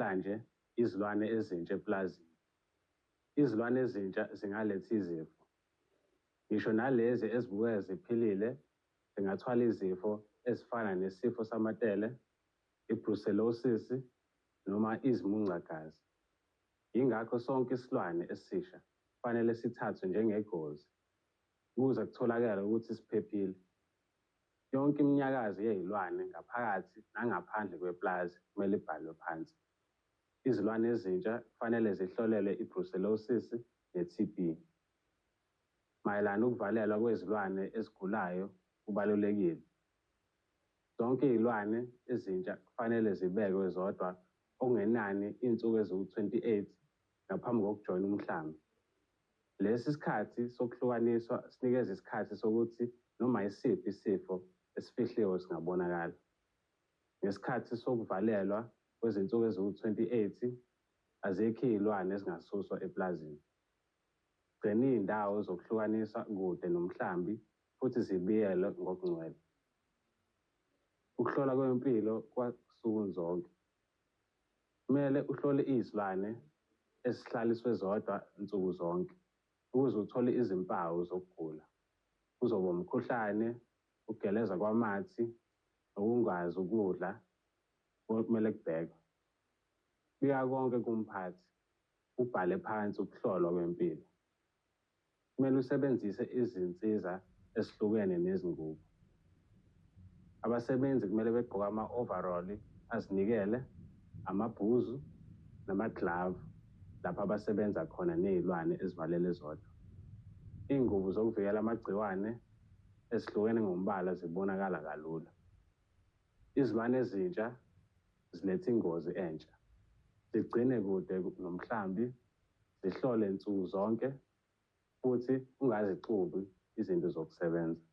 Namhlanje izilwane ezintsha epulazini. Izilwane ezintsha zingaletha izifo. Ngisho nalezi ezibukeka ziphilile zingathwala izifo ezifana nesifo samatele, i-brucellosis noma izimuncagazi. Yingakho sonke isilwane esisha kufanele sithathwe njengegozi ukuze kutholakale ukuthi siphephile. Yonke iminyakazo yezilwane ngaphakathi nangaphandle kwepulazi kumele ibhalwe phansi. Izilwane ezintsha kufanele zihlolelwe i-brucellosis ne-TB. Mayelana ukuvalelwa kwezilwane ezigulayo kubalulekile. Zonke izilwane ezintsha kufanele zibekwe zodwa okungenani izinsuku eziwu-28 ngaphambi kokujoyina umhlambi. Lesi sikhathi sokuhlukaniswa sinikeza isikhathi sokuthi noma yisiphi isifo esifihliwe singabonakala. Ngesikhathi sokuvalelwa kwezinsuku eziwu-28 azikho izilwane ezingasuswa epulazini. Gcina izindawo zokuhlukanisa kude nomhlambi futhi zibiyelwe ngokugcwele. Ukuhlolwa kwempilo kwasuku zonke. Kumele uhlole izilwane ezihlaliswe zodwa nsuku zonke ukuze uthole izimpawu zokugula. Kuzoba umkhuhlane, ukugeleza kwamathe, nokungazi ukudla okumele kubhekwe. Bika konke kumphathi, ubhale phansi ukuhlolwa kwempilo. Kumele usebenzise izinsiza ezihlukene nezingubo. Abasebenzi kumele begqoke ama-overall azinikele, amabhuzu namaglavu lapho abasebenza khona nezilwane ezivalelwe zodwa. Iy'ngubo zokuvikela amagciwane ezihlukene ngombala zibonakala kalula. Izilwane ezintsha ziletha ingozi entsha. Zigcine kude nomhlambi, zihlole nsuku zonke futhi ungazixubi izinto zokusebenza.